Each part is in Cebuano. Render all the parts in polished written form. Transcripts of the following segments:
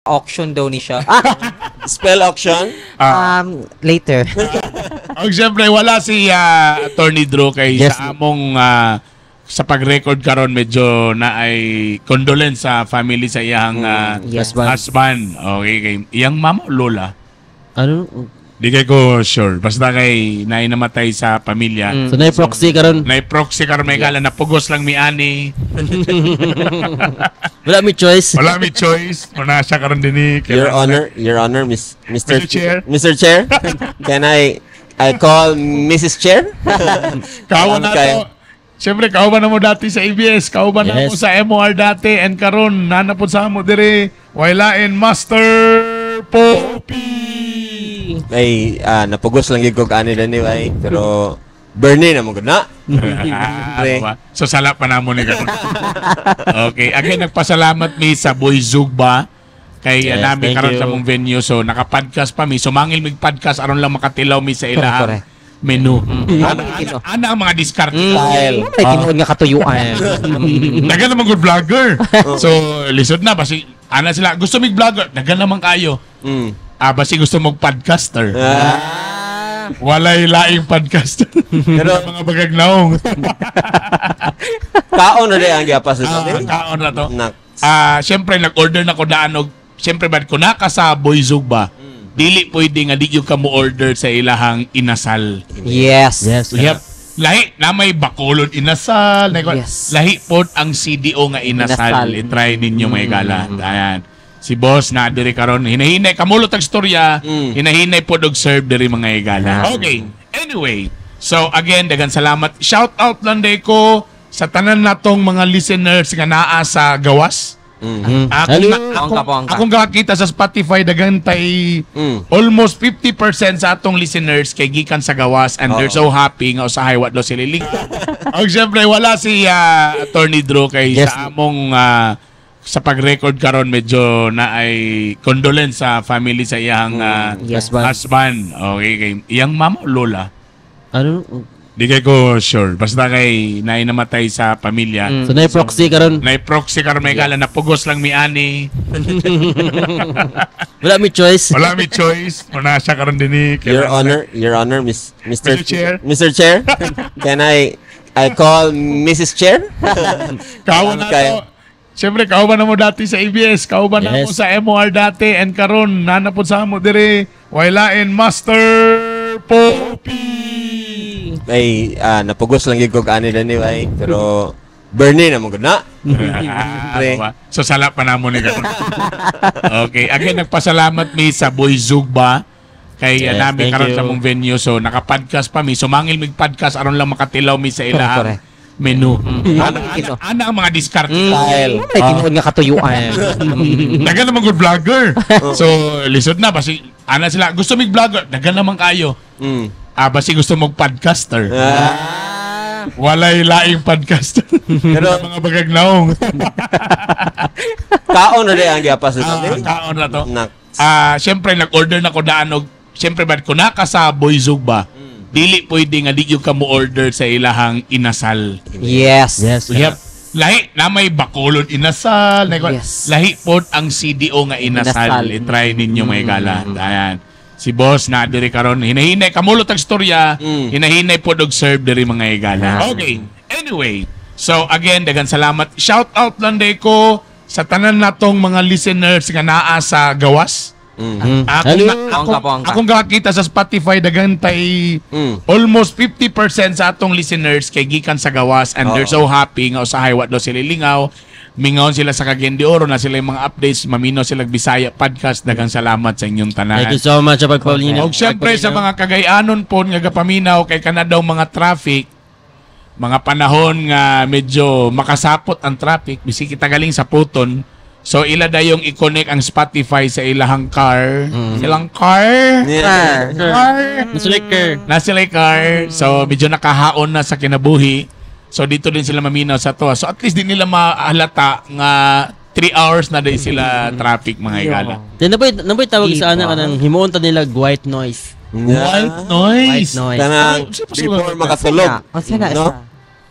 Auction daw ni siya. Spell auction? Later. Og siyempre wala si Attorney Drew kay sa among sa pag-record karon medyo na ay condolence sa family sa iyang Yes. husband. Okay, kay iyang mama o lola? Ano? Di kay ko sure. Basta kay naay namatay sa pamilya. So na proxy karon. Naay proxy karon may gala na pugos lang mi ani. Wala mi choice. Wala mi choice. Muna siya karon dinhi. Your Honor, Your Honor, Miss Mr. Mr. Chair. Mr. Chair, can I call Mrs. Chair? Kawa na to. Siyempre, kauban na mo dati sa ABS, kauban na mo sa MOR dati, and karon nanapod sa mo dire, wailain Master Poppy. Ay, napugos lang gyud ko ani dani ay, pero Bernie na mo gud na. Ah, so sala pa namo ni karon. Okay, again nagpasalamat mi sa Boy Zugba kay nami Thank karon you. sa mong venue. So naka-podcast pa mi. So mangil mig podcast aron lang makatilaw mi sa ilahang menu. Ana, ana, ana ang mga diskarte. Style. May tinuod nga katuyuan. Dagan naman good vlogger. So lisod na basi ana sila gusto mig vlogger, dagan naman kayo. Ah, basi gusto mong podcaster. Walay laing podcaster. Pero mga bagag naong. Kaon na ang giapas sa Kaon na to. Nak. Ah, syempre nag-order na ko daan og syempre bad ko naka sa Boy Zugba. Dili pwede nga di gyud ka mo order sa ilahang inasal. Yes. Yes. We have lahi na may Bacolod inasal, lahi pod ang CDO nga inasal. Inasal. I-try ninyo may gala. Ayan. Si boss na diri karon hinahinay kamulot ang istorya, hinahinay pod og serve diri mga igala. Okay. Anyway, so again dagan salamat. Shout out lang day ko sa tanan natong mga listeners nga naa sa gawas. Akong, Hello. akong, Pongka, pongka. akong gakita sa Spotify dagan tay almost 50% sa atong listeners kay gikan sa gawas and they're so happy nga usahay wa daw sila link. Og syempre wala si Attorney Drew kay sa among sa pag-record karon medyo na ay condolence sa family sa iyang Yes. Husband. husband. Okay, kay iyang mama o lola? Ano? Di kay ko sure. Basta kay naay namatay sa pamilya. So na proxy karon. Naay proxy karon may gala na pugos lang mi ani. Wala mi choice. Wala mi choice. Muna siya karon dinhi. Your Honor, Your Honor, Miss Mr. Mr. Chair. Mr. Chair, can I call Mrs. Chair? Kawa na to. Siyempre, kauban na mo dati sa ABS, kauban na mo sa MOR dati, and karon nanapod sa mo dire, wailain Master Poppy. Ay, napugos lang gyud ko ani dani ay, pero Bernie na mo gud na. Ah, so sala pa namo ni karon. Okay, again nagpasalamat mi sa Boy Zugba kay nami Thank karon you. sa mong venue. So naka-podcast pa mi. So mangil mig podcast aron lang makatilaw mi sa ilahang Correct. menu. Ana, ana, ana ang mga diskarte. Style. May tinuod nga katuyuan. Dagan naman good vlogger. So lisod na basi ana sila gusto mig vlogger, dagan naman kayo. Ah, basi gusto mong podcaster. Walay laing podcaster. Pero mga bagag naong. Kaon na ang giapas sa Kaon na to. Nak. Ah, syempre nag-order na ko daan og syempre bad ko naka sa Boy Zugba. Dili pwede nga di gyud ka mo order sa ilahang inasal. Yes. Yes. We have lahi na may Bacolod inasal, lahi pod ang CDO nga inasal. Inasal. I-try ninyo may gala. Ayan. Si boss na diri karon hinahinay kamulot ang istorya, hinahinay pod og serve diri mga igala. Okay. Anyway, so again dagan salamat. Shout out lang day ko sa tanan natong mga listeners nga naa sa gawas. Akong, Hello. akong, Pongka, pongka. akong gakita sa Spotify dagan tay almost 50% sa atong listeners kay gikan sa gawas and they're so happy nga usahay wa daw sila lingaw. Mingaon sila sa Cagayan de Oro na sila yung mga updates, mamino sila Bisaya podcast. Daghang salamat sa inyong tanan. Thank you so much sa pagpalinaw. Og syempre sa mga Cagayanon po nga gapaminaw kay kana daw mga traffic, mga panahon nga medyo makasapot ang traffic, bisig kita galing sa puton. So ila dayong i-connect ang Spotify sa ilahang car. Silang car. Car. Nasuliker. Na sila car. So medyo nakahaon na sa kinabuhi. So dito din sila maminaw sa to. So at least di nila mahalata nga 3 hours na din sila traffic, mga igala. Then naboy tawag sa Diba? ana kanang himuon ta nila white noise. White noise. White noise. Kanang Ay, sa before makatulog. Unsa na No? siya?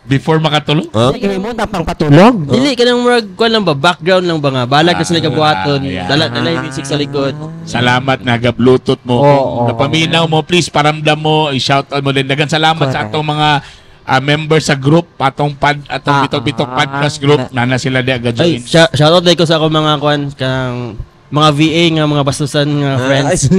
Before makatulog? Huh? Sige mo na pang patulog. Dili ka nang murag kuan lang ba, background lang ba nga. Balag na sila gabuhaton. Ah, yeah. Dala dala yung music sa likod. Salamat nga ga-bluetooth mo. Oo. Kung napaminaw mo, please paramdam mo, i-shout out mo din. Dagan salamat sa Correct. atong mga members sa group, atong pod, atong Bitok-Bitok Podcast group. Nana sila di agad Ay, join. shoutout dai ko sa akong mga kuan kanang mga VA nga mga bastusan nga friends.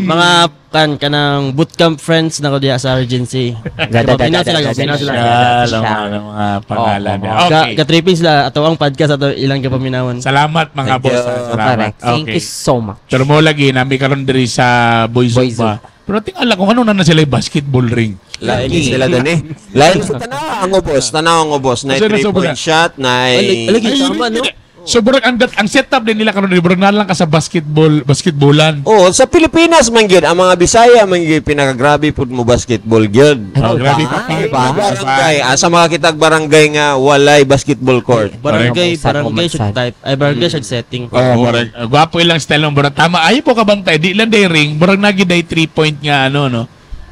Mga kan kanang bootcamp friends na ko diha sa Regency. Da, da, da, Paminaw da, sila, da, da, paminaw da, sila. da, da, Siya, siya. mga pangalan. Oo. Okay. Ka tripping sila ato ang podcast ato ilang kapaminawan. Salamat mga Thank boss. you. Salamat. Correct. Thank Okay. you so much. Pero mo lagi nami karon diri sa Boy Boy Zumba. Pero tingala kung ano na na sila yung basketball ring. Lain sila dun eh. Lain sa tanaw ang ubos. Tanaw ang ubos. Na Kasi nasa 3-point ubos. shot. Na Ay, lagi tama no. So burag ang setup din nila karon diri burag na lang ka sa basketballan. Oh, sa Pilipinas man gyud ang mga Bisaya man gyud pinakagrabe pud mo basketball gyud. Oh, grabe ba? ka pa. Diba? Barangay, asa makakitag barangay nga walay basketball court. Barangay Correct. barangay siya type. Ay, barangay siya setting. Oh, barang gwapo ilang style ng burag. Tama ay po kabantay di lang day ring, burag nagi day 3 point nga ano no.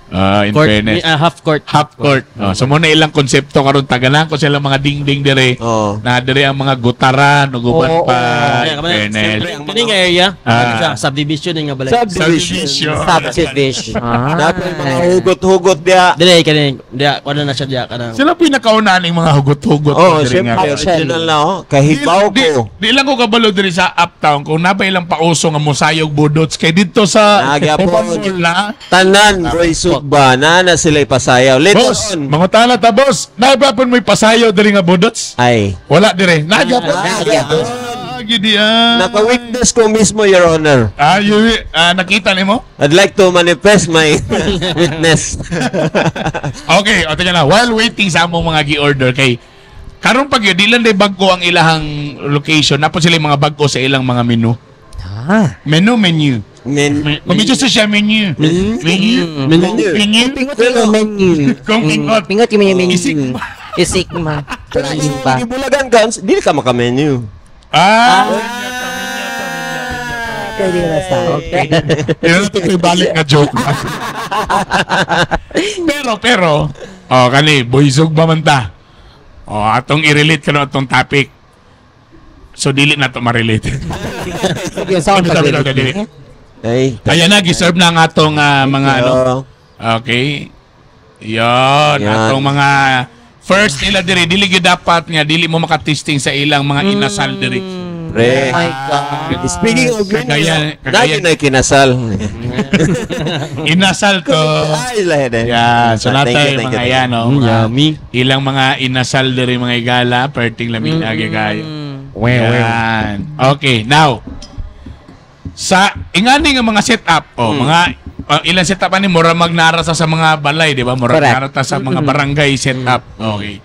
In Court, fairness. half court. Half court. Oh, so mo na ilang konsepto karon tagalan ko sila mga dingding dire. Oh. Na dire ang mga gutaran ug uban Oo, pa. Kaya, In kamana, fairness. siyempre, kini nga area, Ah. siya, subdivision nga balay. Subdivision. Subdivision. Dapat mga hugot-hugot diya. Dili kani diya kuno na siya diya kanang. Sila pinakauna ning mga hugot-hugot Oh, diri nga. siyempre original na oh. Kahibaw Di, ko. di lang ko kabalo diri sa uptown kung naba ilang pauso nga mosayog budots kay didto sa Nagyapon. Open Mall na. Tanan, Roy Sugba, na na sila ipasayaw. Later Boss, on. mangutana ta boss. Naibapon mo'y pasayaw diri nga budots? Ay. Wala dire. Nagyapon. Nagyapon. Ah, gidi ah. Naka-witness ko mismo, Your Honor. Ah, nakita nimo? I'd like to manifest my witness. Okay, o teka lang. While waiting sa among mga gi-order kay karon pag yun, di lang day bag-o ang ilahang location. Napon sila yung mga bag-o sa ilang mga menu. Ah. Menu, menu. Men, Kumidyo sa siya menu. Menu. menu. Menu. Pingot yung menu. Kung pingot. Pingot yung menu. Isik. Isigma. Lain pa. Gibulagan ka, dili ka maka-menu. Ah! Pwede na sa. Okay. Yan ito ko'y balik nga joke. Pero, oh, kani, boysog ba man ta? Oh, atong i-relate ka na atong topic. So, dili na to ma-relate. Yung sound Dili, dili, dili. Ay. Ayan na, giserve na ang atong mga ano. Okay. Yon, Yan. atong mga first nila diri dili gyud dapat nga dili mo makatesting sa ilang mga inasal diri. Pre. Oh my God. Speaking of menu, Kagaya- lagi na kinasal. Inasal to. Ay, lahi din. Yeah, so Thank you, natay thank you, mga thank you. yan, oh, mga Yummy. ilang mga inasal diri mga igala, perting lamin agi kayo. Yan. Okay, now sa ingani nga mga setup, oh, mga ilang setup ani mura magnara sa mga balay, di ba? Mura Correct. nara ta sa mga barangay setup. Okay.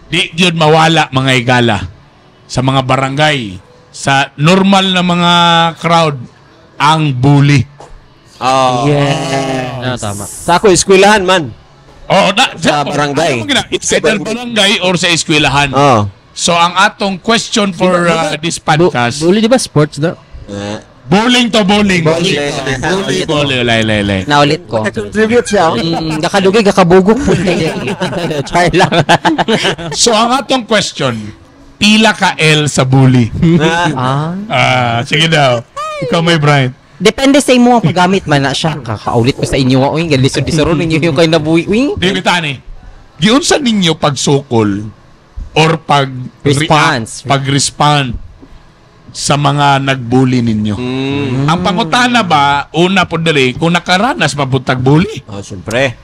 Di gyud mawala mga igala sa mga barangay, sa normal na mga crowd ang bully. Oh. Yes. Ah, tama. Sa ako, eskwelahan man. Oh, na, Sa barangay. Ano mo gina? It's either barangay or sa eskwelahan. Oh. So ang atong question for this podcast, Bully di ba sports na? bowling to bowling. Bowling. Bowling, bowling, lay, lay, lay. Naulit ko. Contribute siya. oh. Nakalugay, kakabugok po. Char lang. So ang atong question, pila ka L sa bully? Ah. Ah, sige daw. Ikaw may Brian. Depende sa imo ang paggamit man na siya. Kakaulit ko sa inyo. Uy, galisod-lisod ninyo yung kayo nabuhi. Uy. Di bitani. Giunsa ninyo pagsukol or pag Response. pag-respond sa mga nagbully ninyo? Ang pangutana ba, una po dali, kung nakaranas pa po tag-bully? Oh, siyempre.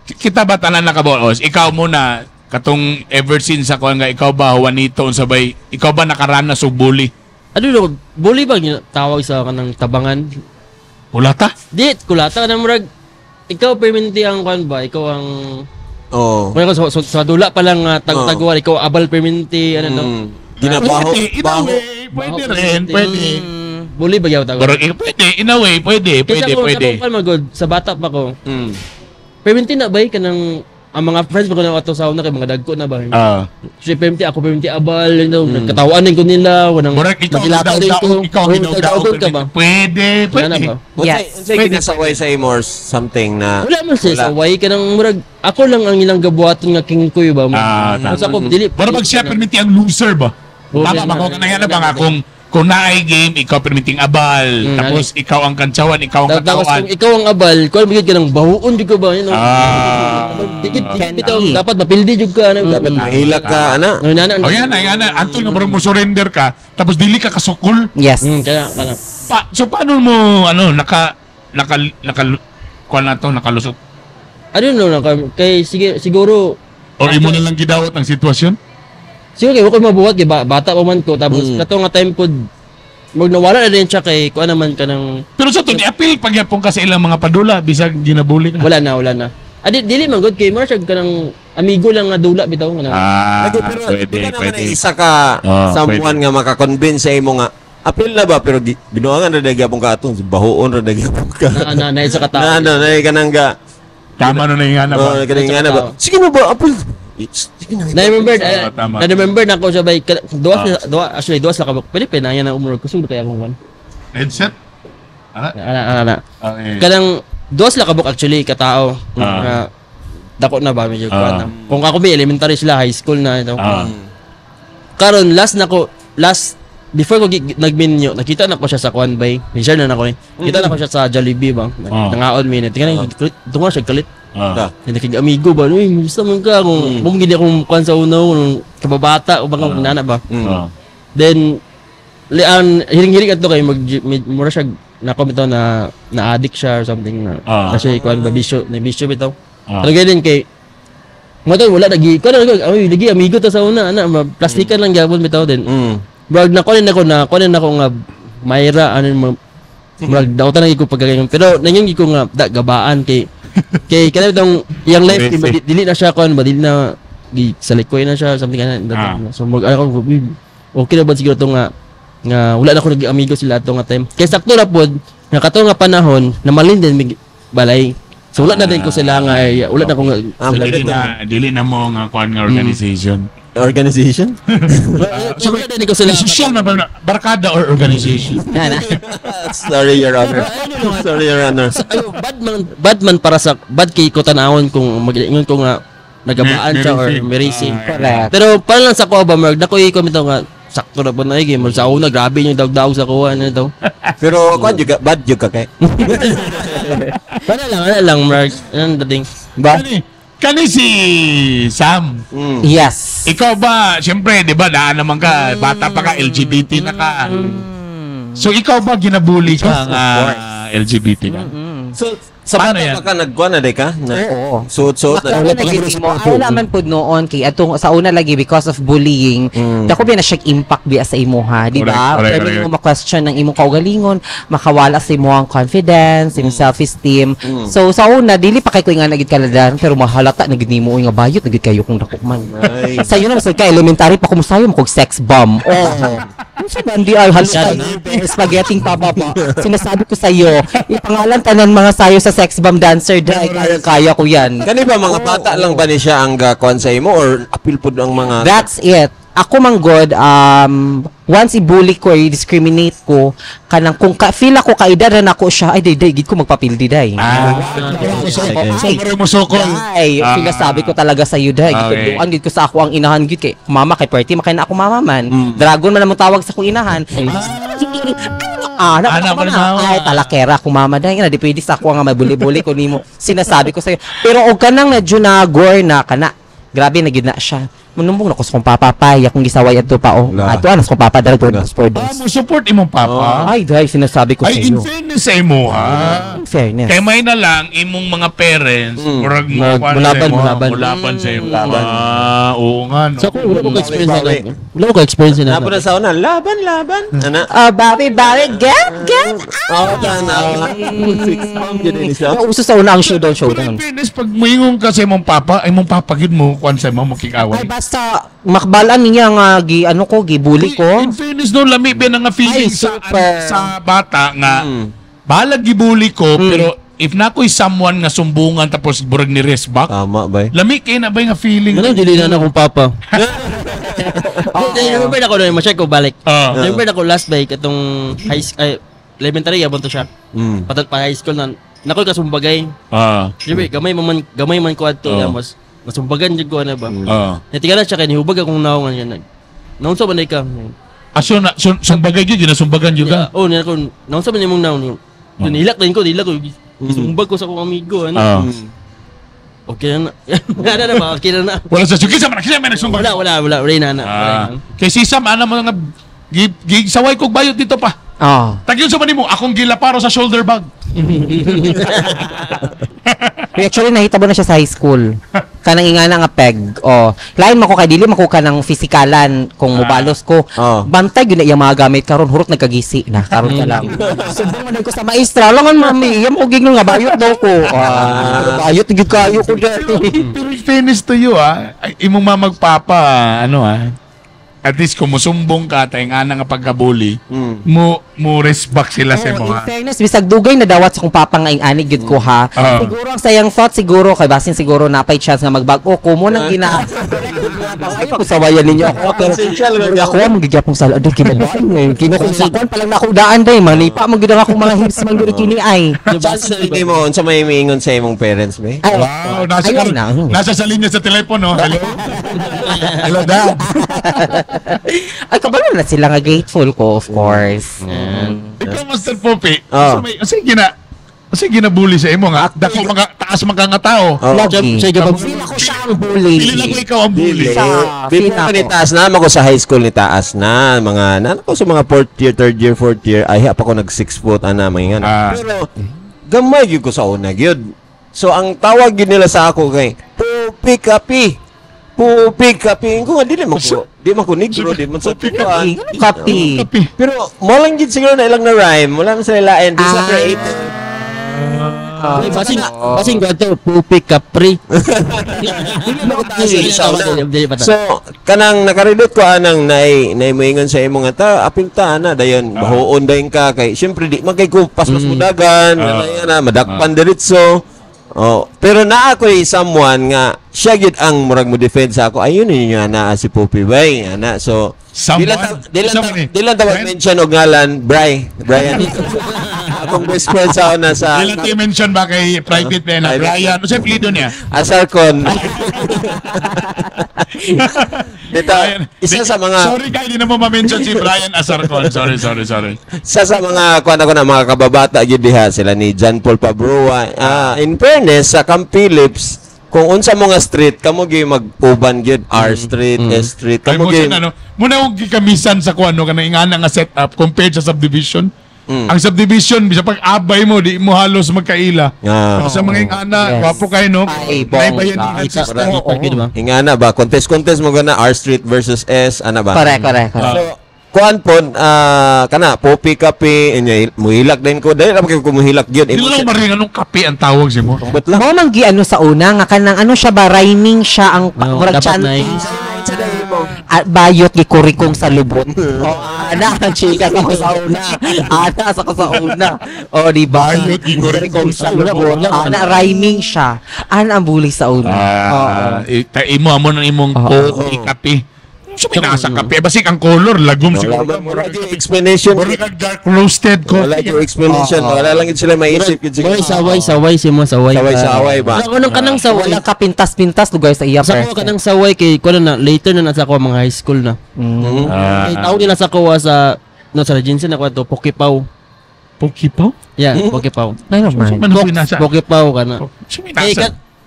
Kita ba tanan nakabolos? Ikaw muna, katong ever since ako nga, ikaw ba, Juanito, unsa bay, ikaw ba nakaranas og bully? Ano no, bully ba yung tawag sa kanang tabangan? Wala ta? Di, kulata ka na murag. Ikaw permanente ang kwan ba? Ikaw ang Oh. Murag sa dula pa lang tagtaguan, ikaw abal permanente ano no. Ginabaho. Pwede, in a Baho. way, pwede Baho, rin, pwede. pwede. Bully ba gyud tawag? Pero, eh, pwede, in a way, pwede, Kaysa pwede, kung pwede. Sa kung magod, sa bata pa ko. Permanente na ba kanang Ang mga friends ko na ato sa una kay mga dagko na ba. Ah. Si PMT ako PMT abal, katawaan din ko nila, walang Murag ikaw ang magilata din ko. gidaog-daog, ikaw ang Oo, gidaog-daog. daog ka ba? Pwede, Wala na pwede. ba? Yes. Unsay kinasaway sa imo or something na Wala man siya Wala. saway ka ng murag ako lang ang ilang gabuhaton nga kingkoy ba mo. Ah, tama. Sa ako dili. Murag pag siya perminti ang loser ba? Oo, Tama ba ko kanang ba nga kung naay game, ikaw perminting abal, tapos ikaw ang kantsawan, ikaw ang Tapos katawan. kung ikaw ang abal, kuan bigid ka ng bahuon jud ka ba yun? Ah. Dikit Can bitaw be. dapat mapildi jud ka ano. Dapat mahilak ka ana. Ano na O yan, ay, yan, antol nga murag mo surrender ka, tapos dili ka kasukol. Yes. Kaya kana. So paano mo ano naka naka naka kuan na to, nakalusot? I don't know na kay sige siguro Or imo na lang gidawat ang sitwasyon? Siguro kay wa ko mabuhat kay bata pa man ko tapos kato nga time pod mag nawala na din siya kay kuan naman kanang Pero sa to ni-appeal pagyapon ka sa ilang mga padula bisag ginabuli ka. wala na wala na. Adi dili man gud kay mura siya kanang amigo lang nga dula bitaw nga. Ah, Lagi, pero pwede, di ba naman pwede. ay isa ka someone pwede. nga makakonvince sa imo nga apil na ba pero binuangan ra gyapon ka atong bahuon ra gyapon ka. Na na na isa ka tao. Na na na kanang ga. Tama no na yung nga na ba? Oh, kanang nga na ba. Tao. Sige na ba apil. Sige na. Na remember Tama. na remember na ko siya bay duwas duwa actually duwas la ka pwede pa na yan ang umurag kusog kaya akong kwan. Headset? Ah, Ana ana ana. okay. Kanang duwas la kabuk actually katao. Ah. Nga dako na ba medyo kuan na. Kung ako ba elementary sila high school na ito. Karon last na ko last before ko nagminyo nakita na ko siya sa kuan bay. Share na nako eh. Kita na ko siya sa Jollibee ba. Nangaon mi ni. Tingnan tungo siya kalit. Hindi kay amigo ba? Uy, gusto man ka kung gid akong kuan sa una kung kababata o baka nana ba. Then lian hiring-hiring adto kay mag mura siya na bitaw na na addict siya or something na. Kasi kuan ba bisyo, na bisyo bitaw. Pero ganun kay mo to wala lagi kuan na ay lagi amigo ta sa una ana plastikan lang gyapon bitaw din. Murag na kuan na ko na kuan na ko nga Mayra ano murag dautan na ko pagkagayon pero nangyon ko nga da gabaan kay kay kanang itong iyang life Crazy. dili na siya kuan ba dili na gi salikoy na siya something kana so murag ako uy, okay na ba siguro to nga nga wala na ko nag amigo sila ato nga time kay sakto ra pod nga kato nga panahon na malin din mig balay so wala na din ko sila nga ay, wala na ko nga sila Dili na mo nga kuan nga organization. Organization? so, wala din ko sila Social na ba na- barkada or organization? Na, na. Sorry, Your Honor. Sorry, Your Honor. Ayo, bad man para sa bad kay ko tanawon kung mag-ingon ko nga nagabaan siya or Merisi. merisi. Correct. Pero para lang sa ko ba Mark, dako ko bitaw nga sakto na ba na eh, mag sa una grabe yung dagdag sa kuha ano daw. Pero kuan jud ka, bad jud ka kay. Para lang Mark, anong dating? Ba? Kani si Sam. Yes. Ikaw ba, siyempre, di ba, daan naman ka, bata pa ka, LGBT na ka. So, ikaw ba ginabuli ka nga LGBT ka? So sa Paano bata yan? pa ka nagkuan na day ka? Na, Oo. Suot-suot na. Wala na gyud mo. Wala man pud noon kay atong sa una lagi because of bullying. Dako biya na siya impact biya sa imuha, di ba? Correct, correct, Pero correct. mo ma-question ng imong kaugalingon, makawala sa imong confidence, imong self-esteem. So sa una dili pa kay ko nga na gid kaladan pero mahalata na gid nimo uy, nga bayot na gid kayo kung dako man. Ay. Sa na masud ka elementary pa kumusayo mo kog sex bomb. Oh. Unsa ba di ay halo tayo spaghetti pababa. Sinasabi ko sa iyo, ipangalan tanan mga sayo sa sex bomb dancer dahil kaya, kaya ko yan. Kani ba mga bata lang ba ni siya ang gakuan sa imo or apil pud ang mga That's it. Ako man god, once i-bully ko or i-discriminate ko, kanang kung ka, feel ako kaedad na nako siya, ay day day, gid ko magpapildi day. So, Ay. mo sukol. Ay, sinasabi ko talaga sa iyo day. Okay. Gituduan gid ko sa ako ang inahan gid kay mama kay party makay na ako mama man. Dragon man among tawag sa akong inahan. Ah, na, Anak na, ko na mama. ay talakera ako mama day na di pwede sa ako nga mabuli-buli ko nimo. Sinasabi ko sa iyo. Pero og kanang medyo na gore na kana. Grabe na gid na siya. Munumbong na ko sa kong papa pay akong gisaway adto pa oh. La. Ato anas kong papa dahil for dos for Ah, dos. mo support imong papa. Ay, day sinasabi ko sa Ay, in iyo. fairness sa imo, ha? In fairness. Kay may na lang imong mga parents, murag mo kuan sa Mulaban, imo, mulaban. mulaban sa imo. Ah, oo nga no. So ako wala ko ka-experience na. Bawi. Wala ko ka-experience na. Napo na sa una, laban laban. Ana. Ah, babi, babi, get, get. Oh, kana. Six bomb jud ni siya. Uso sa una ang showdown, Pero showdown. in fairness, pag moingon ka sa imong papa, ay imong papa gid mo kuan sa imo makikaway. Ay, basta makbalan niya nga gi ano ko gibuli ko. In fairness no, lami ba na nga feeling Ay, sa super. sa bata nga balag gibuli ko pero If na ko'y someone nga sumbungan tapos burag ni rest back, Tama ba? lami kay na ba nga feeling? Ano dili na na akong papa. Remember na ko na ma-share ko balik. Remember na ko last break atong high ay, elementary yabon to siya. Patag pa high school na nakoy kasumbagay. Siyempre, gamay man ko adto mas masumbagan jud ko ana ba. Natigala siya kay nihubag akong naong nga. Naunsa man ka? Aso na sumbagay gyud ginasumbagan gyud ka. Oh, niya ko naunsa man imong naong niyo. Nilak din ko, nilak ko. Gisumbag ko sa akong amigo ano. Okay na na. Ano na ba? Okay na na. Wala sa kinsa man kinsa man nagsumbag. Wala wala wala wala na na. Kay si Sam ana mo nga saway kog bayot dito pa. Tagyon sa man nimo akong gilaparo sa shoulder bag. Actually nahitabo na siya sa high school. Kanang ingana nga peg. Oh, lain man ko kay dili man ko kanang fisikalan kung mobalos ko. Bantay gyud na iyang mga gamit karon hurot nagkagisi na karon ka lang. Sumbong man ko sa maestra, langan mami, iyam ko gigno nga bayot daw ko. Bayot gyud kayo ko dati. Pero in fairness to you imong mamagpapa ano at least kung musumbong ka tayong ana nga pagkabuli, mo respect sila sa imo. In fairness, bisag dugay na dawat sa kong papa nga ing-ani gyud ko ha. Siguro ang sayang thought siguro kay basin siguro napay chance nga magbag-o ko mo nang gina. Ayaw ko sawayan ninyo ako pero ako ang magigyapong sala adoy kinabahin. Kinukong pa lang na ako daan day manipa mo gyud ang akong mga hips man gyud kini ay. Chance na mo unsa may miingon sa imong parents be? Wow, nasa nasa sa linya sa telepono. Hello. Hello dad. Ay, kabalo na sila nga grateful ko, of course. Ikaw, Master Pope, sige ginabully sa imo nga dako mga taas man ka nga tao. Lagi. Feel ako siya ang bully. Feel ako ikaw ang bully. Before ni taas na ako sa high school ni taas na mga na ako sa mga fourth year, third year, fourth year ay pa ako nag 6 foot ana mga nga. Pero gamay gyud ko sa una gyud. So ang tawag gyud nila sa ako kay Pupi Kapi. Pupi Kapi. Ko nga dili man ko, di man ko negro, di man sa kapi. Kapi. Pero mo lang gyud siguro na ilang na rhyme, wala man sila lain, di sa creative. Basing ganito, Pupi Capri. So, kanang nakarelate ko anang naimuingon sa imong nga ta, apil ta ana dayon bahuon dayon ka kay syempre di man kay ko paspas mo dagan, na madakpan diretso. Oh, pero naa ko'y someone nga siya gyud ang murag mo defend sa ako. Ayun ninyo ana si Pupi bay ana. So dili lang ta mention og ngalan Brian. Akong best friend sa una sa dili lang mention ba kay private na Brian. Unsay apelyido niya? Asarcon. Dito, isa sa mga sorry kay di na mo ma-mention si Brian Asarcon. Sorry. Isa sa mga kuan ako na mga kababata gyud diha sila ni John Paul Pabrua. In fairness sa Camp Phillips, kung unsa mo nga street kamo gyud mag-uban gyud R Street, S Street kamo gyud ano muna og gikamisan sa kuan no kanang ingana nga setup compared sa subdivision. Ang subdivision bisa pag abay mo di mo halos magkaila. Sa mga ingana, gwapo kayo no. Ingana ba contest mo gana R Street versus S ana ba? Correct. So kuan pon kana Popi Kape inya muhilak din ko dahil ra ko muhilak gyud. Dili lang maring anong kape ang tawag si mo. Mo man gi ano sa una nga kanang ano siya ba rhyming siya ang murag chanting. At bayot gikurikong sa lubot. Oh, ana ang chika ko sa una. Ana sa ko sa una. Oh, di ba? Bayot gikurikong sa lubot. Ana rhyming siya. Ana ang bully sa una. Imo amo nang imong Popi Kape. So may nasa kape. Basik ang color lagom siguro. Wala yung explanation. Murag dark roasted coffee. Wala yung explanation. Wala lang sila maisip. Saway si mo saway. Saway ba? Sa kanang kanang saway. Wala ka pintas-pintas lugar sa iya. Sa ko kanang saway kay kuno na later na nasa ko mga high school na. Kay tawag nila sa ko sa no sa Regency na ko to Pokipaw. Pokipaw? Yeah, Pokipaw. Pokipaw kana.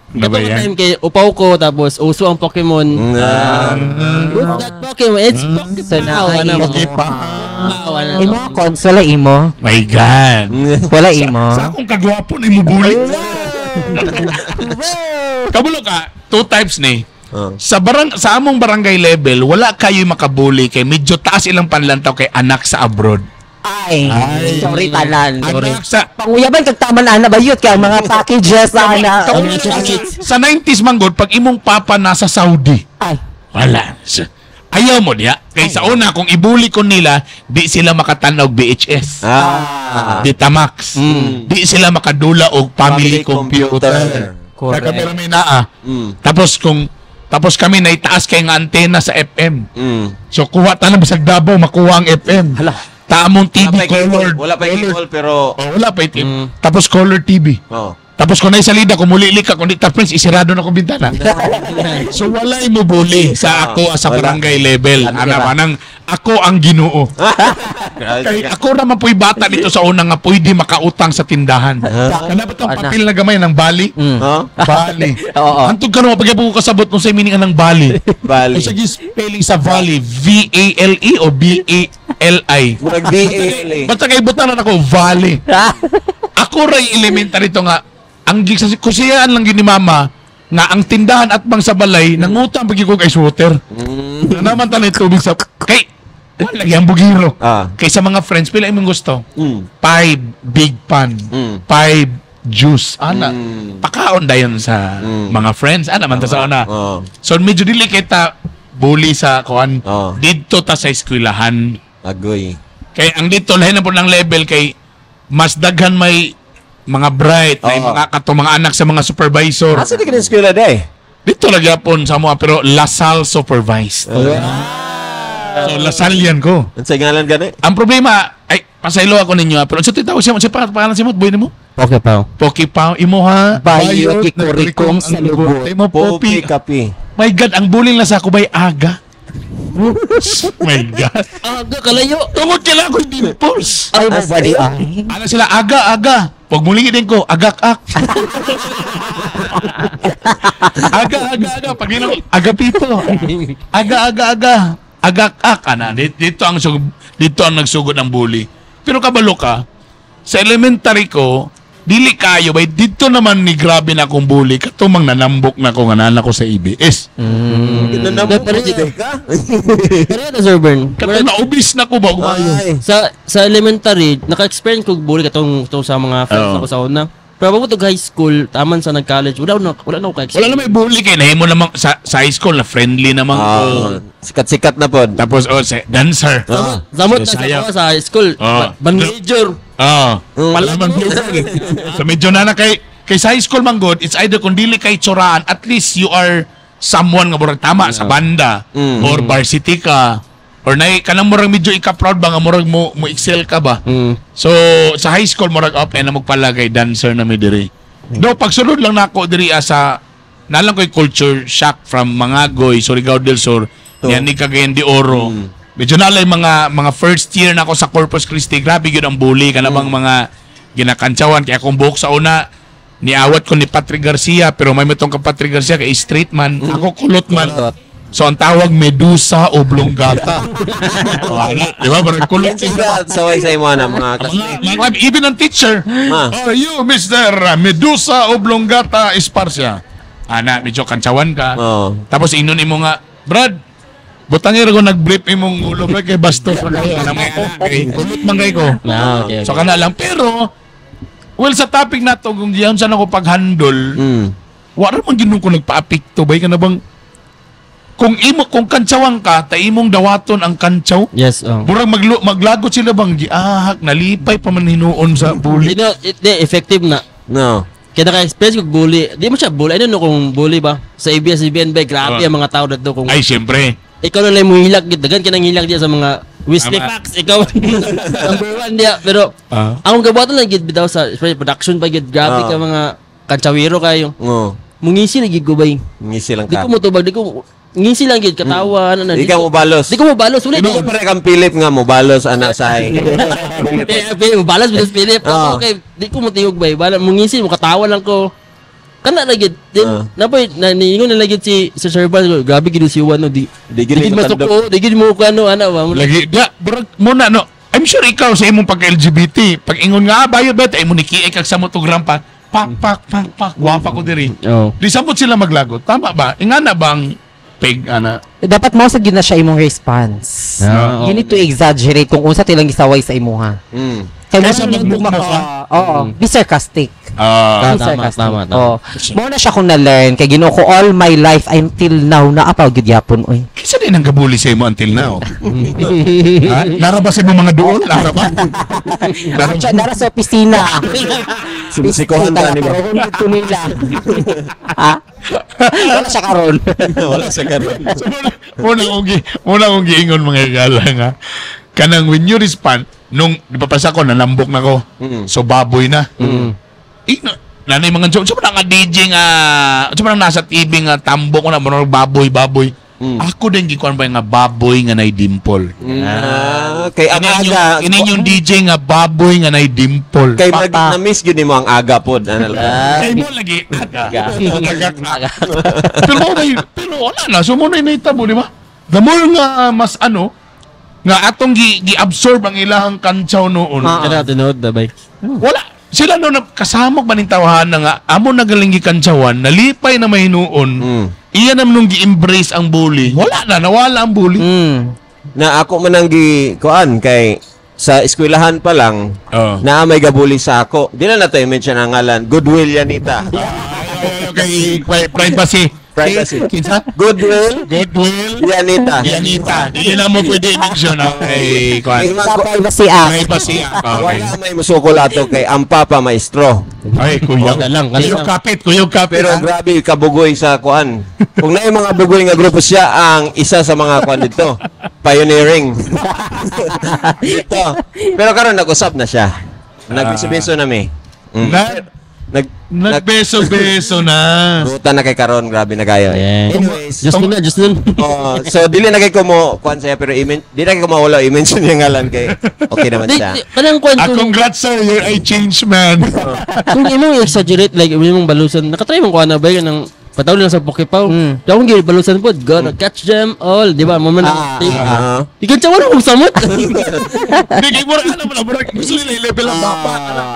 Kato time kay upaw ko tapos uso ang Pokemon. What's that Pokemon? It's Pokipaw. Pokipaw. Imo console imo. My God. Wala imo. Sa akong kagwapo na imo bully. Kabulo ka, two types ni. Sa sa among barangay level, wala kayo makabuli kay medyo taas ilang panlantaw kay anak sa abroad. Ay, sorry tanan. Sorry. Panguyaban kag taman ana bayot kay ang mga packages ana. Sa 90s man gud pag imong papa nasa Saudi. Ay. Wala. Ayaw mo diha. Kay sa una, kung ibuli ko nila, di sila makatanaw VHS. Betamax. Di sila makadula og family, Family computer. computer. Correct. Kaya kami naa. Tapos kami naitaas kay nga antena sa FM. So kuha ta na bisag Davao makuha ang FM. Hala. Taamong TV Wala pa cable, colored. wala pa cable pero Oh, wala pa itim. Tapos color TV. Oh. Tapos kung naisalida, kung mulili ka, kung di ta friends, isirado na kong bintana. So walay mo bully sa ako sa Wala. barangay level. Ano Ana ba? ba nang ako ang Ginoo. Kay ako naman po'y bata dito sa una nga pwede makautang sa tindahan. Kana ba tong Ana. papel na gamay ng bali? Huh? Bali. Oo. Antog ka naman pag ko kasabot kung sa meaning ng bali. Bali. Kung sa spelling sa valley, V-A-L-E o B-A-L-I? Murag B-A-L eh. Basta kay butan na ako, valley. Ako ray elementary to nga, ang kusiyaan lang yun ni mama, nga ang tindahan at bang sa balay, nangutang pag ko ice water. Na naman tanay tubig sa, kay, wala lagi ang bugiro. Kay sa mga friends, pila imong gusto? 5 big pan. 5 juice. Ana, pakaon dayon sa mga friends. Ana man ta sa una. So medyo dili kita bully sa kuan. Didto ta sa eskwelahan. Agoy. Kay ang dito lahi na po ng level kay mas daghan may mga bright, may mga kato mga anak sa mga supervisor. Asa di ka na eskwela day? Dito lagi yapon sa mga pero Lasal supervised. So Lasallian ko. Unsay ngalan gani? Ang problema ay pasaylo ako ninyo pero unsa tawag siya unsa pangalan si mo boy nimo? Okay pa. Poki Pao imo ha. Bayot, kikurikong sa lubot. Imo Popi Popi. Kapi. My God, ang bullying lang sa ako bay aga. My God. Aga kalayo. Tungod kailangan ko dimples. Ay, mo ba di ay? Ano sila, aga, aga. Pag muling din ko, agak-ak. Aga, aga, aga. Pag yun ako, agapito. Aga, aga, aga. Agak-ak. Ana, dito ang nagsugod ng bully. Pero kabalo ka, sa elementary ko, dili kayo bay dito naman ni grabe na akong bully katumang nanambok na ko nga nana ko sa ABS. Nanambok Pero- mo ka? Pero yun, Sir Bern. Katong naubis na ko ba gumayo. Ay. Sa elementary, naka-experience ko bully katong tong sa mga friends Oo. ako sa una. Pero pag high school, taman sa nag-college, wala na ako ka-experience. Wala na may bully kay nahimo namang sa high school na friendly namang ko. Sikat-sikat na pod. Tapos oh, sa dancer. Samot na sa Sayaw. ako sa high school. Ban major. Pala man So medyo na na kay sa high school man good, it's either kung dili kay tsuraan, at least you are someone nga murag tama sa banda or varsity ka or nay kanang murag medyo ika-proud ba nga murag mo excel ka ba. So sa high school murag up and na magpalagay dancer na mi diri. No pagsulod lang nako diri sa nalang ko'y culture shock from Mangagoy, Surigao del Sur, yan ni Cagayan de Oro. Medyo nalay mga first year na ako sa Corpus Christi, grabe gyud ang bully kana bang mga ginakantsawan kaya akong buhok sa una niawat ko ni Patrick Garcia pero may mitong ka Patrick Garcia kay straight man, ako kulot man. So ang tawag Medusa oblongata. Wala, di ba? Parang kulot Sila saway sa imo na mga Even ang teacher. Ma. Oh, you, Mr. Medusa Oblongata Esparcia. Ana, medyo kantsawan ka. Oo. Tapos inon imo nga, Brad, butangir ko nag-brief imong ulo brad kay bastos ra kayo. Ana mga anak, kay kulot man kay ko. Ah, okay. So kana lang pero well sa topic nato kung giyon sa ako paghandle, wa ra man gyud ko nagpaapekto bay kana bang kung imo kung kantsawang ka, ta imong dawaton ang kantsaw. Yes, oh. Murag maglagot sila bang giahak nalipay pa man hinuon sa bully. Hindi, effective na. No. Kaya naka-experience ko bully. Di mo siya bully. I don't know kung bully ba. Sa ABS-CBN ba, grabe ang mga tao dito. Kung Ay, siyempre. ikaw na lang mo hilak, dagan ka nang hilak diya sa mga Wesley Tama. Fox, ikaw number one diya. Pero, akong gabuhatan lang gid bitaw sa production pa gid. Grabe ka mga kantsawiro kayo. Oo. Mungisi na gid ko bay. Ngisi lang Di ka. ko motubag, di ko ngisi lang gid katawa ano na. Di ka mobalos. Di ko mobalos ulit. Di ko pare kang Philip nga mobalos anak sa Mobalos bilang Philip. Okay, di ko motingog bay. Bala mungisi mo katawa lang ko. Kana na gid. Then napoy na niingon na lagi si Sir Bal, grabe gid si Juan no di. Di Di gid gid masuko, di gid mo kuano ana ba. Lagi, da, brag, muna, no. I'm sure ikaw sa imong pagka-LGBT, pag ingon nga, bayot ba, ay mo ni kiek kag sa motogram pa, pak, pak, pak, pak, gwapa ko diri. Oh. Di samot sila maglagot. Tama ba? Ingana bang peg, ana? Dapat mo sa gina siya imong response. You need to exaggerate kung unsa tilang gisaway sa imuha. Kay Kaysa mo magmukmuk ka. Oo, be sarcastic. Ah. Be Tama, sarcastic. tama, tama. Oh. Mo na siya kung na-learn kay Ginoo ko all my life until now naa pa gyud yapon oy. Kinsa din ang gabuli sa imo until now? Ha? Nara ba sa imong mga duol? Nara ba? Nara Siya nara sa opisina. Sumsikohan ta ni ba? Karon dito nila. Ha? Wala siya karon. Wala sa karon. So, muna kong giingon, mga higala, nga. Kanang when you respond, nung di pa pasa ko, nanambok na ko. So baboy na. Ino, nanay mga joke, so nga DJ nga, so nang nasa TV nga tambok ko na, murag baboy, baboy. Ako din gikuan ba nga baboy nga nay dimple. Ah, kay ang Ini yung, aga ini yung DJ nga baboy nga nay dimple. kay mag, Papa. na-miss gyud nimo ang aga pod ano lang. Kay mo lagi aga. Aga. Pero mo ba yun? Pero wala na. So mo na inahitabo, di ba? The more nga mas ano, nga atong gi-absorb ang ilahang kantsaw noon. Ah. Kana tinuod na bay. Wala. Sila no kasamok ba ning tawahan na nga amo nagaling gikantsawan, nalipay na mahinuon. Iya naman nung gi-embrace ang bully. Wala na, nawala ang bully. Na ako man ang gi kuan kay sa eskwelahan pa lang Oo. na may gabuli sa ako. Di na nato i-mention ang ngalan. Goodwill Yanita. Ay, okay, privacy. Privacy. Kinsa? Goodwill Goodwill. Yanita. Yanita. Hindi na mo pwede i-mention. Okay, kuan. Kay Sa privacy act. Privacy. Okay. Wala may musukol ato kay ang papa maestro. Ay, kuya. Wala lang, kali Kuyog lang. kapit, kuyog kapit. Pero ha? grabe kabugoy sa kuan. Kung naay mga bugoy nga grupo siya ang isa sa mga kuan dito. Pioneering. Dito. Pero karon nag-usap na siya. Nagbeso-beso na mi. Na, Nag nag nagbeso-beso na. Ruta na kay karon, grabe na kayo. Yeah. Anyways, Just nun na, just nun. oh, so dili na kay ko mo kuan siya pero di na kay ko mawala i-mention yung ngalan kay okay naman Di, siya. di, kanang kuan Ah, kung, congrats sir, you're a changed man. kung imong exaggerate like imong balusan, nakatry mong kuan na ba ng patawag lang sa Pokepaw. Akong mm. balusan pod, gonna catch them all, di ba? Mo man Ah, Ah. Di kan wala kong samot. Hindi kay murag ano mo na, murag gusto nila i-level ang baba.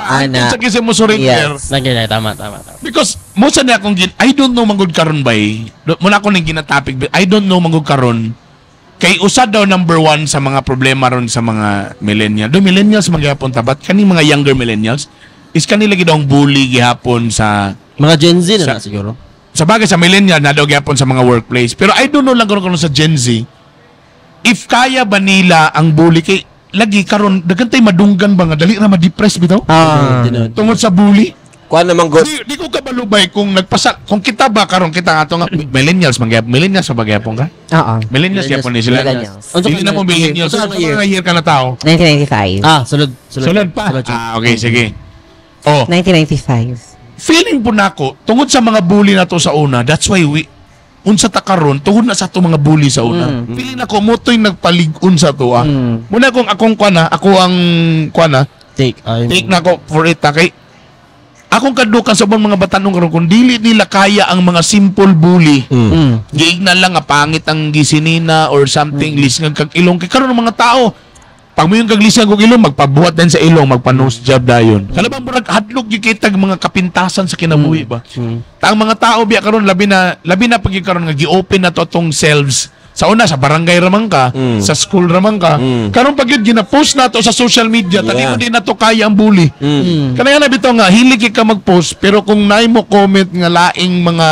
Ana. Sa kasi mo surrender. Yes. Lagi na, tama, tama, tama. Because mo sa niya akong I don't know manggod karon bay. Muna ako ning ginatopic but I don't know manggod karon. Kay usa daw number one sa mga problema ron sa mga millennial. Do millennials magyapon ta but kaning mga younger millennials is kanila gid ang bully gihapon sa Mga Gen Z na, na siguro. Sa bagay sa millennial na daw gyapon sa mga workplace. Pero I don't know lang karon sa Gen Z if kaya ba nila ang bully kay lagi karon daghan tay madunggan ba nga dali ra ma-depress bitaw Ah. Tinuod. tungod sa bully. Kuan naman good. Di ko kabalubay kung nagpasa kung kita ba karon kita nga ato nga millennials man gyapon, millennials ba gyapon ka? Oo. Millennials gyapon ni sila. Millennials. Unsa Dili na mo millennials. Unsa Sa ka year? mga year ka na tao? 1995. Ah, sulod, sulod. Sulod pa. Sulod, sulod. Ah, okay, sige. Oh, 1995. Feeling po nako tungod sa mga bully na to sa una, that's why we unsa ta karon tungod na sa ato mga bully sa una. Feeling nako mo to'y nagpalig-on sa to ah. Muna kung akong kuan na, ako ang kuan na, Take. Ay, take na ko for it ah, kay akong kadukan sa ubang mga batanong karon kung dili nila kaya ang mga simple bully. Giigna lang nga pangit ang gisinina or something, lisngag kag ilong kay karon ang mga tao. Pag mo yung kaglisngag og ilong, magpabuhat din sa ilong, magpa nose job dayon. Kana bang murag hadlok gyud kay tag mga kapintasan sa kinabuhi ba? Ta ang mga tao biya karon labi na pag karon nga gi-open na to atong selves. Sa una sa barangay ramang ka, sa school ramang ka. Karon pag yun gina-post na to sa social media, tani mo di na to kaya ang bully. Kanaya na bitaw nga hilig kay ka mag-post pero kung naay mo comment nga laing mga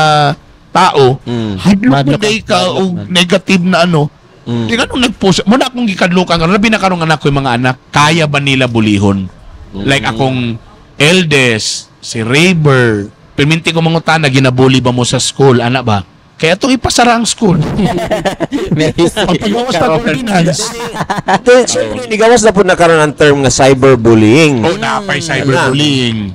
tao, hadlok mo Madlok day ka. ka og negative na ano. Di ka nung nag-post, muna akong gikadlukan karon labi na karon anak ko yung mga anak, kaya ba nila bulihon? Like akong eldest, si Rayber, perminti ko mangutana ginabuli ba mo sa school, anak ba? Kaya itong ipasara ang school. Pagpagawas na ordinance. Siyempre, nigawas na po na karon ang term nga cyberbullying. Oh, napay cyberbullying.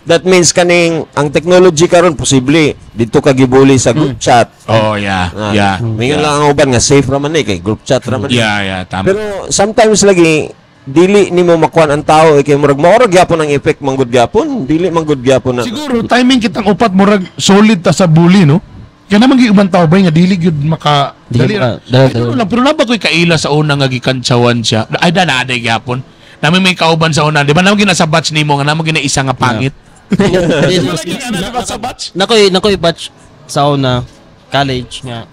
That means kaning ang technology karon posible dito ka gibully sa group chat. Oh, yeah. Ah, Mingon lang ang uban nga safe ra man eh kay group chat ra man. eh. Yeah, tama. Pero sometimes lagi dili nimo makuan ang tao eh, kay murag maorag gyapon ang effect manggod gyapon, dili manggod gyapon na. Siguro timing kitang upat murag solid ta sa bully, no? Kaya naman gyud ubang tao ba nga dili gyud maka Dili dali maka- ra. dali- I don't know lang, pero naba ko'y kaila sa una nga gikantsawan siya. Ay da na aday gyapon. Nami may kauban sa una, di ba? Nami gina sa batch nimo nga nami gina isa nga pangit. Di ba lagi nga na sa batch? Nakoy batch sa una college nga.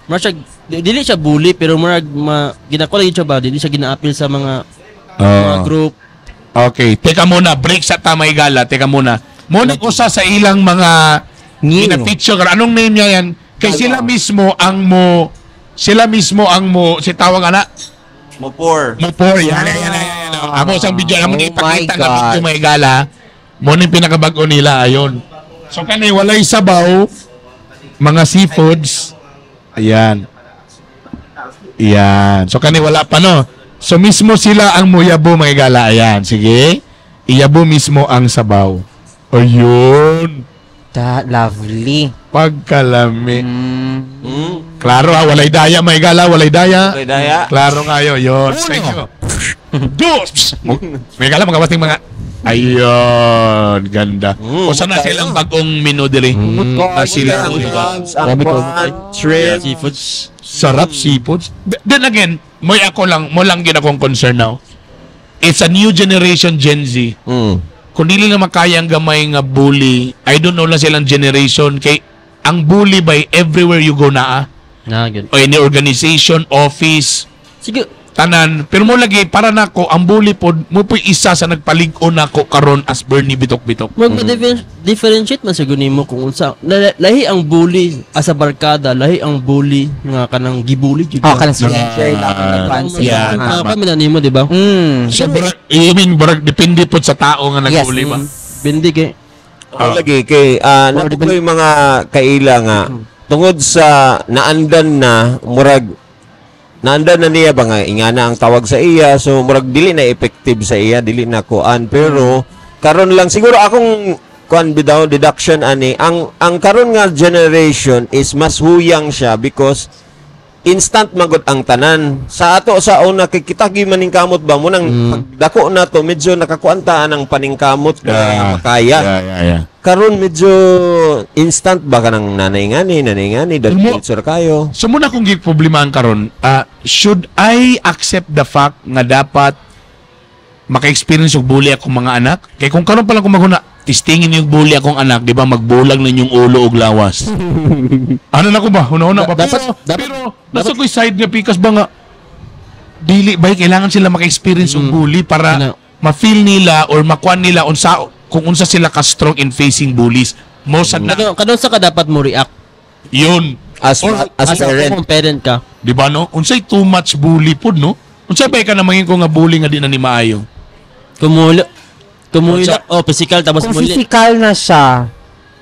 Murag siya dili siya bully pero murag ma ginakuha lagi siya ba dili siya gina-appeal sa mga mga group. Okay, teka muna, break sa tamay gala. Teka muna. Muna usa sa ilang mga New. ina-feature. Anong name niya yan? Kay sila mismo ang mo si tawag ana Mo pour. mo pour yan yan yan yan, yan. Amo sang video amo Oh ni ipakita my nga God. video may gala. Mo ni pinakabag-o nila ayon. So kani walay sabaw, mga seafoods. Ayan. Ayan. So kani wala pa no. So mismo sila ang muyabo mga gala. Ayan, sige. Iyabo mismo ang sabaw. Ayun. That lovely. Pagkalami. Klaro ha, walay daya may gala, walay daya. Walay daya. Klaro nga yun. Yun. Thank you. Dos! May gala, magawas ng mga. Ayun, ganda. O sana silang bagong menu diri. Ah, sila. Ang crabs, ang Grabe ko. kwan, shrimp. Seafoods. Sarap seafoods. Then again, mo'y ako lang, mo lang gid akong concern now. It's a new generation, Gen Z. Kung dili na makaya ang gamay nga bully, I don't know lang silang generation kay ang bully by everywhere you go naa. Na gyud. O any organization, office, Sige. Tanan. Pero mo lagi para nako ang bully pod mo po'y isa sa nagpalig-on nako karon as Bernie Bitok-Bitok. Mag differentiate man siguro nimo kung unsa lahi ang bully as a barkada, lahi ang bully nga kanang gibully jud. Oh, kanang stranger lang nagkuan sila. Yeah, Ah. tama. Kami na nimo, di ba? So, barag, I mean, barag, depende po sa tao nga nag-bully ba? Bindi kay Ako lagi kay nato ko yung mga kaila nga tungod sa naandan na murag naandan na niya ba nga ingana ang tawag sa iya, so murag dili na effective sa iya, dili na kuan, pero karon lang siguro akong kuan bidaw deduction ani ang karon nga generation is mas huyang siya because instant magod ang tanan. Sa ato sa una kay kita gyud maningkamot ba mo nang pagdako na to medyo nakakuantaan ang paningkamot na makaya. Yeah. Karon medyo instant ba ka ng nanay ngani dahil diretso ra kayo. So muna kung problema ang karon, should I accept the fact nga dapat maka-experience og bully akong mga anak? Kay kung karon pa lang kung maghuna, testingin yung bully akong anak, di ba magbulag na yung ulo og lawas. Ano na ko ba? Huna-huna ba? Pero nasa ko'y side nga pikas ba nga dili ba kailangan sila maka-experience og bully para Ano? ma-feel nila or makuan nila unsa kung unsa sila ka strong in facing bullies. Mo sad na Kanon sa ka dapat mo react yun. As Or- as as parent. kung parent ka. Di ba no? Unsay too much bully pod no? Unsay ba ka namangin ko nga bully nga di na ni maayo? Kumulo Kumulo oh physical tapos Kung muli. physical na siya.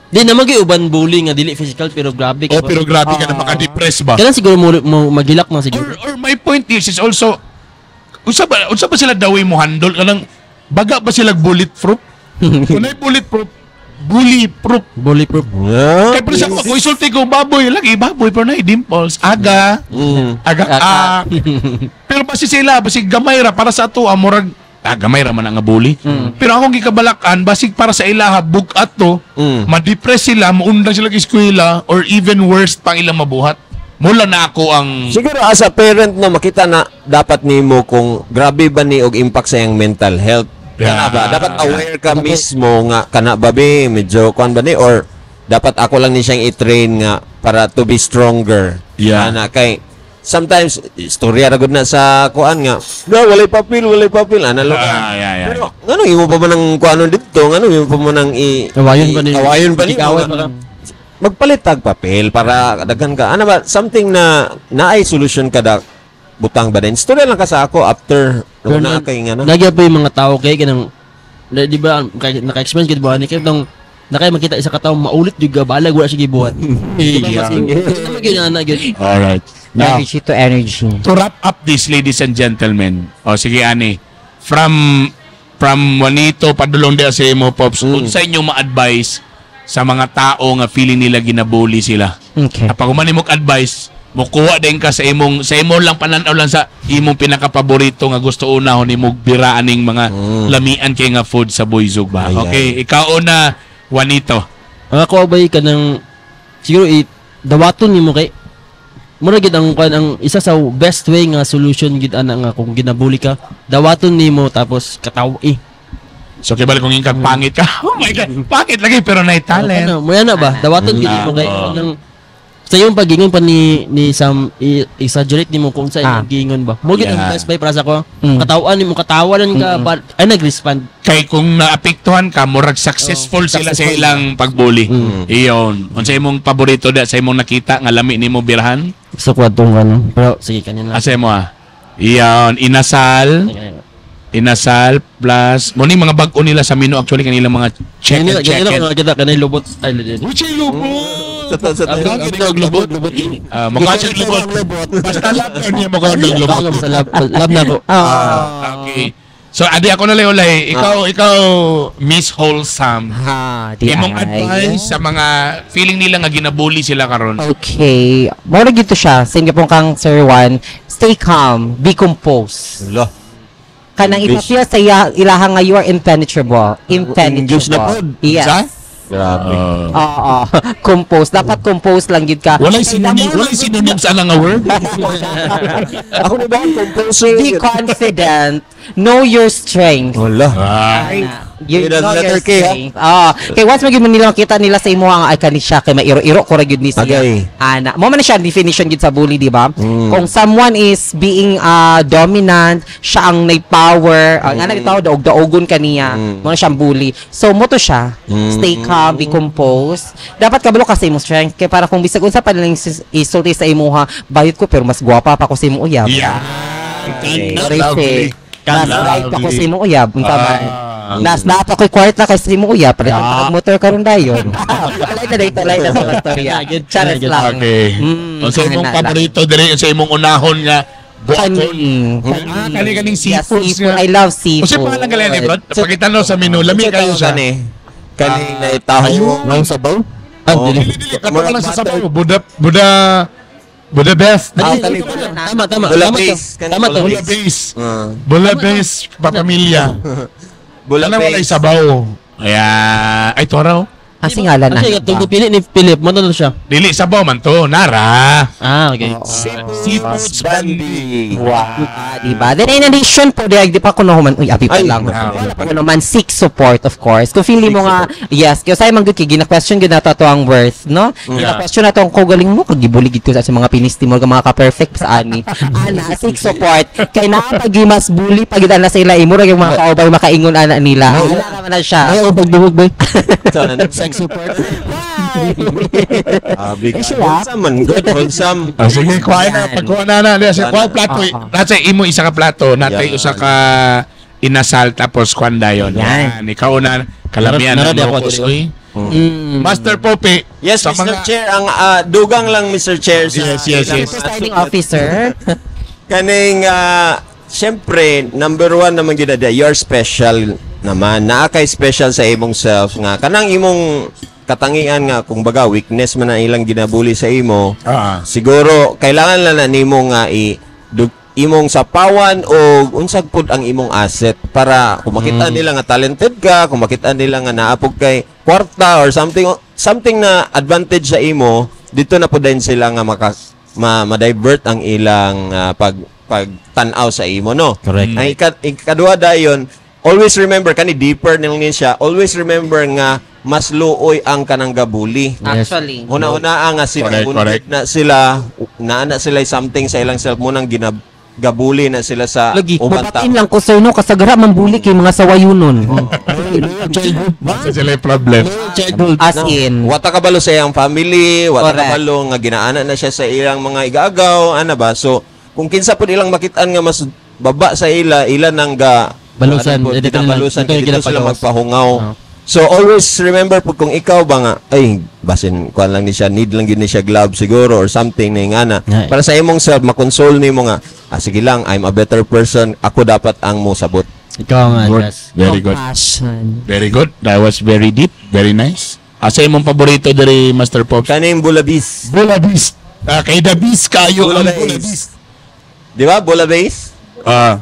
Di na magyud uban bully nga dili physical pero grabe Oh, pero grabe ka na maka-depress ba? Kailan siguro mo magilak na siguro. Or my point is also unsa ba sila daway mo handle kanang baga ba sila bulletproof? Kung ay bulletproof, bully proof. Bully proof. Yeah. Kaya pero sa ako, kung isulti ko baboy, lagi baboy pero na dimples, aga, aga, ah. Pero basi sila, basi gamay ra para sa ato, murag gamay ra man ang nga bully. Pero akong gikabalakan, basig para sa ilaha, bugat to, ma-depress sila, maundang sila sa eskwela, or even worse pang ilang mabuhat. Mula na ako ang. Siguro as a parent no makita na dapat nimo kung grabe ba ni og impact sa iyang mental health. Kana ba? Dapat aware ka mismo nga kana ba be medyo kuan ba ni or dapat ako lang ni siyang i-train nga para to be stronger. Ana kay sometimes istorya ra gud na sa kuan nga no walay papel, walay papel ana lo. Yeah. Pero ngano imo pa man ang kuanon didto, ngano imo pa man ang i Awayon pa ni. Awayon pa ni. Awayon pa ka. Magpalit tag papel para daghan ka. Ano ba something na naay solution kada butang ba din. Istorya lang ka sa ako after Pero na kay nga na. Lagi pa yung mga tao kay kanang di ba naka-experience gid ba ni kay nang nakay makita isa ka tawo maulit jud ka balag wala siya gibuhat. Yeah. Gyud ana gyud. Alright. Now, Energy to energy. to wrap up this, ladies and gentlemen. O sige, ani. From Juanito padulong di sa imo, Pops. Unsa inyo ma-advise sa mga tao nga feeling nila ginabully sila? Okay. Kapag human mo advice, mukuha din ka sa imo lang pananaw lang sa imong pinakapaborito nga gusto unahon nimo biraan ning mga lamian kay nga food sa Boyzug ba. Ayan. Okay, ikaw una, Juanito. Ang ako bay kanang siguro i dawaton nimo kay mura gid ang kuan ang isa sa best way nga solution gid ana nga kung ginabuli ka dawaton nimo tapos kataw eh. So kay balik kung ingkag pangit ka. Oh my God, pangit lagi pero nay talent. Ano, mo na ba? Dawaton gid nimo kay Oo. nang Sa iyong pagingon pa ni Sam, exaggerate nimo kung sa imong giingon ba. Mo gid ang best bay para sa ko. Katawaan nimo, katawanan ka ba, ay nag-respond. Kay kung naapektuhan ka, murag successful sila sa successful. Ilang pagbully. Iyon. Unsa imong paborito da sa imong nakita nga lami nimo birhan? Sa kwadtong ano. Pero sige, kanina. Asa mo ah? Iyon, inasal, inasal plus mo ni mga bag-o nila sa menu actually, kanilang mga chicken Kanina chicken. kanina kita kanina lubot ay lubot. Uy, siya lubot. Sa Lubot, lubot. Ah, mukha siya lubot. Basta love niya mukha siyang lubot. Love sa love, love na ko. Ah, okay. So, adi ako na lang ulay. Ikaw, Miss Wholesome. Ha, di Imong ay. advice sa mga feeling nila nga ginabully sila karon. Okay. Mao gito siya. Same pong kang Sir Juan. Stay calm. Be composed. Lo. Kanang English. ipapil sa ilaha nga you are impenetrable. Impenetrable. English na pod. Yes. Sa? Grabe. Oo. Compose. Dapat compose lang gid ka. Walay synonym, walay synonym sa nga word. Ako na ba ang composer? Be confident. Know your strength. Wala. Ah. You Yun ang know your letter K, ha? strength. Ah, kay once magyud mo nila makita nila sa imo ang ay kani siya kay mairo-iro ko ra gyud ni siya. Agay. Ana, mo man na siya ang definition gyud sa bully, di ba? Kung someone is being dominant, siya ang may power, ang ana bitaw daog-daogon kaniya, mo na siyang bully. So mo to siya. Stay calm, be composed. Dapat kabalo ka sa imong strength kay para kung bisag unsa pa nilang isulti sa imuha, bayot ko pero mas gwapa pa ko sa imong uyab. Yeah. Lovely. Mas right pa ko sa imong uyab. Unsa man. Ah. Nas na pa ko'y kwarta kay sa imong uyab, palit ang motor karon dayon. Talay na day, talay na sa pastorya. Charis lang. Okay. Unsa imong ana lang. paborito diri, unsa imong unahon nga buakon? Kaning. Ah, kani kaning Yeah, seafoods seafood. nga. I love seafood. Unsa pangalan gali ni bro? Pakita no sa menu, lami kayo siya. Kani. Kaning naitaho. Nang sabaw? Ah, Oh. dili. Dili dili kato lang sa sabaw. Buda Buda Buda best. Ah, kani. Tama, tama. Bola Tama to. base. Kaning Tama to. Bula base. Ah. Bula base papamilya. Bula Kanang walay base. sabaw. Ayan. Ay, toraw. Ang singalan na. Actually, katong pili ni Philip, mo na siya. Dili sabaw man to. Nara. Ah, okay. Seafoods Bandi. Wow, diba? Then in addition po, di pa ko nahuman, uy, abi pa Ay, lang. ah, Wala pa ko naman, seek support, of course. Kung feeling mo nga, yes, kaya sa'yo man good, kay gina-question gud nato ato ang worth, no? Gina-question nato ang kagaling mo, kagibuligid ko sa mga pinisti mo, mga ka-perfect sa ani. Ana, seek support. Kay naapagi mas bully, pag na sa ila, imo ra yung mga kaobay, makaingon ana nila. Wala naman na siya. Ay, oh, pagduhog ba? Sex support. Abi ka. Wholesome man. Good. Wholesome. Ah, sige, kuha na. Yan. Pagkuha na na. Di, sige, kuha plato. Ah, Nasa imo isa ka plato. Natay Yan. usa ka inasal tapos kuan dayon. Yan. Yan. Ikaw na. Kalamian Narad ng ako, locos. dili. Uy. Master Pope. Yes, sa Mr. mga- Chair, ang dugang lang Mr. Chair sa Yes. ilang mga Presiding officer. Kaning syempre number one naman gyud na you're special naman. Naa kay special sa imong self nga kanang imong katangian nga kung baga weakness man ang ilang ginabuli sa imo. Siguro kailangan lang na nimo nga imong sapawan o unsag pud ang imong asset para kung makita nila nga talented ka, kung makita nila nga naapog kay kwarta or something something na advantage sa imo, dito na pud din sila nga ma-divert ang ilang pagtan-aw sa imo, no? Correct. Ang ikaduha dayon, always remember kani deeper nil ni siya, always remember nga mas luoy ang kanang gabuli. Yes. Actually. Una-una nga sila Correct, correct. na sila naa na sila something sa ilang self mo nang ginagabuli na sila sa Lagi, uban tao. mabatiin lang ko sir no, kasagara mambuli kay mga sawayunon. Basta sila yung problem. Childhood. As No, in. Wata kabalo sa iyang family, wata Correct. kabalo nga ginaana na siya sa ilang mga igaagaw, ana ba? So, kung kinsa pud ilang makitaan nga mas baba sa ila, ila nang ga Balusan. ano po, Eh, dito na lang. ginabalusan, Dito yung kay dito sila ginapagawas. magpahungaw. Oo. So always remember po kung ikaw ba nga ay basin kuan lang ni siya, need lang gyud ni siya glove siguro or something na nga na Yeah. para sa imong self makonsole nimo nga ah, sige lang, I'm a better person, ako dapat ang mosabot. Ikaw nga, Good. yes. Very good. Compassion. Very good. That was very deep. Very nice. Asa imong paborito diri, Master Pops? Kaning bulabis. Bola Beast. Ah, kay The Beast kayo ang Bola Bola Beast. Beast. Di ba? Bola base? Ah.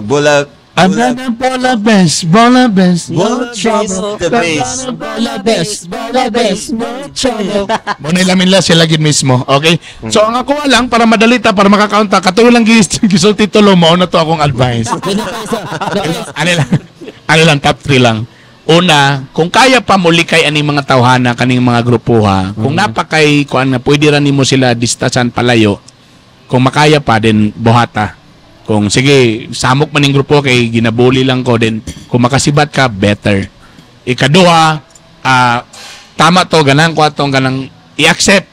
Bola I'm not a Bola Beast. Bola Beast. Bola base, the base. Bola best, bola best, no trouble. Muna ilamin lang sila gid mismo. Okay? So ang ako lang para madali ta para makakaunta katulo lang gisulti tulo mo na to akong advice. Ano lang? Ano lang top 3 lang. Una, kung kaya pa muli kay ani mga tawhana kaning mga grupuha, kung napakay kuan nga pwede ra nimo sila distansan palayo, kung makaya pa din buhata. Kung sige, samok man ning grupo kay ginabuli lang ko din, kung makasibat ka better. Ikaduha, tama to ganang ko atong ganang i-accept.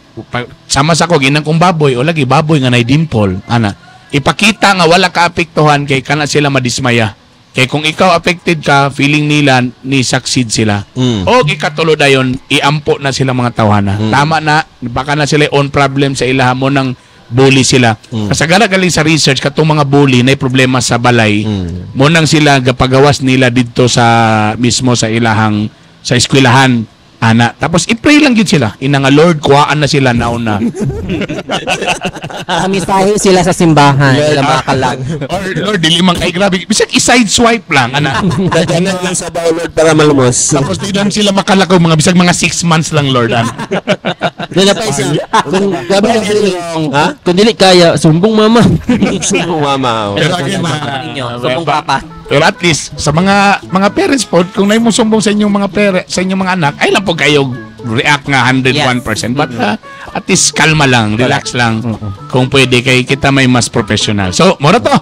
Sama sa ko ginang kong baboy o lagi baboy nga nay dimple ana. Ipakita nga wala ka apektuhan kay kana sila madismaya. Kay kung ikaw affected ka, feeling nila ni succeed sila. O ikatulo dayon, iampo na sila mga tawhana. Tama na, baka na sila own problem sa ilaha mo ng bully sila. Kasagara galing sa research katong mga bully na problema sa balay. Mo nang sila gapagawas nila didto sa mismo sa ilahang sa eskwelahan ana. Tapos i-pray lang gyud sila. Ina nga Lord, kuhaan na sila nauna. Amisahe sila sa simbahan, sila mga kalag. Or Lord, dili man kay grabe. Bisag i-side swipe lang ana. Daganan lang sa baw, Lord, para malumos. Tapos di lang sila makalakaw mga bisag mga 6 months lang Lord ana. Dili pa isa. Kung grabe lang sila. Ha? Kung dili kaya, sumbong mama. Sumbong mama. Oh. Pero again, Ninyo, sumbong papa. Pero at least sa mga parents po, kung naay mo sumbong sa inyong mga parents, sa inyong mga anak, ay lang po kayo react nga 101%. But at least kalma lang, relax lang. Kung pwede kay kita may mas professional. So, mora to.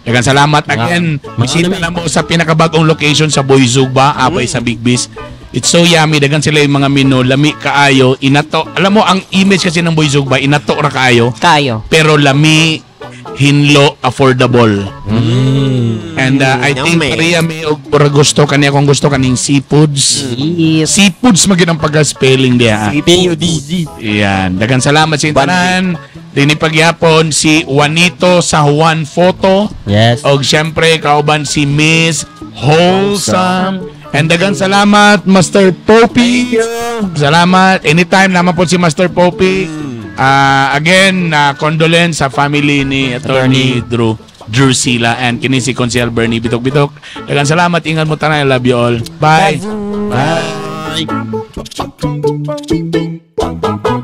Daghang salamat again. Bisita na mo sa pinakabagong location sa Boyzugba, abay sa Big Biz. It's so yummy. Dagan sila yung mga menu, lami kaayo, inato. Alam mo, ang image kasi ng Boyzugba, inato ra kaayo. Kayo. Pero lami, hinlo, affordable. And I think Yummy. pareha may og ora gusto kani akong gusto kaning seafoods. Yes. Seafoods magid ang pagka-spelling diya. P-U-D-Z. Yan. Daghang salamat sa tanan. Dini pagyapon si Juanito sa Juan Photo. Yes. Og syempre kauban si Miss Wholesome. And daghang salamat Master Popey. Salamat. Anytime naman po si Master Popey. Again, condolence sa family ni Attorney Drew Sila and kini si Consel Bernie Bitok Bitok. Daghang salamat. Ingat mo tanan. I love you all. Bye. Bye. Bye.